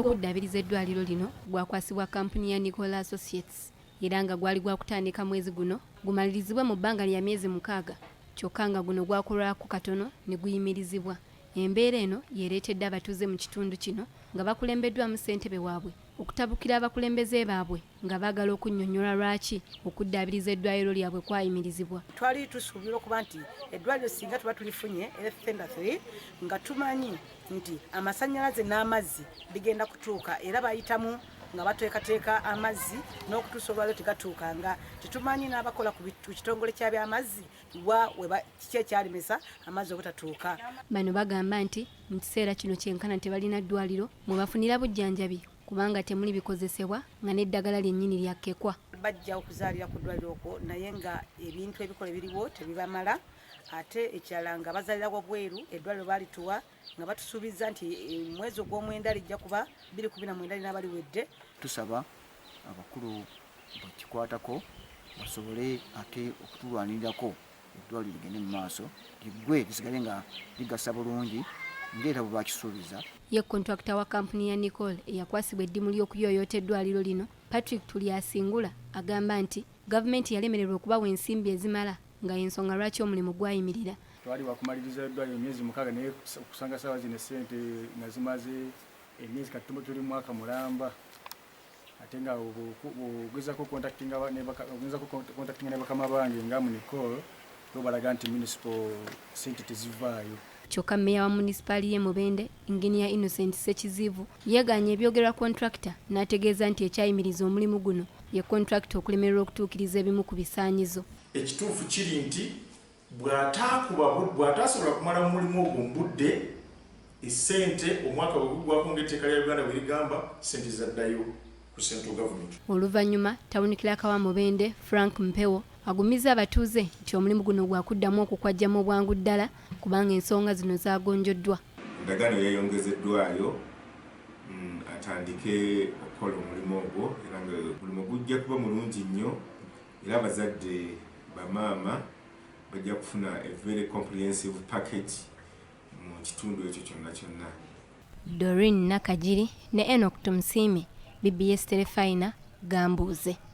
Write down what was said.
Gw'okuddaabiriza eddwaaliro lino gwakwasibwa kkampuni ya Nicola Associates era nga gwali gwakutandika mwezi guno gumalirizibwe mu bbanga lya myezi mukaaga kyokka nga guno gwakolwako katono ne guyimirizibwa. Embeera eno y'ereetedde abatuuze mu kitundu kino nga bakulembeddwamu ssentebe waabwe okutabukira abakulembeze baabwe nga baagala okunnyonnyola lwaki okuddaabiriza eddwaaliro lyabwe kwayimirizibwa. Twali tusuubira okuba nti eddwaaliro singa tuba tulifunye Health Center 3 nga tumanyi nti amasannyalaze n'amazzi bigenda kutuuka era bayitamu nga bateekateeka amazzi n'okutuusa olwaliro tegatuukanga tetumanyi n'abakola ku kitongole kya byamazzi wa kiki ekyalemesa amazzi obutatuuka. Bano bagamba nti mu kiseera kino kyenkana tebalina ddwaliro mwe bafunira bujjanjabi kubanga temuli bikozesebwa nga n'eddagala lyennyini lyakkekwa. Bajja okuzaalira ku ddwaliro okwo naye nga ebintu ebikola ebiriwo tebibamala ate ekirala nga bazalira wabweru eddwaliro baalituwa nga batusuubizza nti eh, mwezi ogw'omwenda lijja kuba 2019 linaaba liwedde. Tusaba abakulu bakikwatako basobole ate okutulwanirirako eddwaliro ligende mu maaso liggwe lisigale nga ligasa bulungi ng'era bwe bakisuubiza. Ye kontwakita wa kkampuni ya Nicole eyakwasibwa eddimu ly'okuyooyoota eddwaliro lino, Patrick Turyasingura agamba nti gavumenti yalemererwa okubawa ensimbi ezimala nga y'ensonga lwaki omulimu gwayimirira. Twali wakumaliriza eddwaliro emyezi mukaaga naye okusanga saawa zino essente nga zimaze emyezi kati tuli mwaka mulamba ate nga ogezako contactinga ne bakama bange nga mu Nicole balaga nti municipal sente tezivaayo. Kyokka mmeeya wa munisipaali y'e Mubende, Inginiya Innocent Ssekiziivu yeegaanye ebyogerwa kontulakita n'ategeeza nti ekyayimiriza omulimu guno ye kontulakita okulemererwa okutuukiriza ebimu ku bisaanyizo. Ekituufu kiri nti bw'ataakuba bw'ataasobola kumala mulimu ogwo mu budde, essente omwaka bwe guggwako ng'etteeka lya Uganda bwe ligamba, ssente zaddayo ku Central Government. Oluvannyuma Tawuni Clerk wa Mubende, Frank Mpewo agumizza abatuuze nti omulimu guno gwakuddamu okukwajja mu bwangu ddala kubanga ensonga zino zaagonjoddwa. Endagaano yayongezeddwayo atandike okukola omulimu ogwo era nga omulimu gujja kuba mulungi nnyo era abazadde bamaama bajja kufuna a very comprehensive package mu kitundu ekyo kyonna kyonna. Doreen Nakagiri ne Enock Tumusiime, bbs Terefayina, Gambuuze.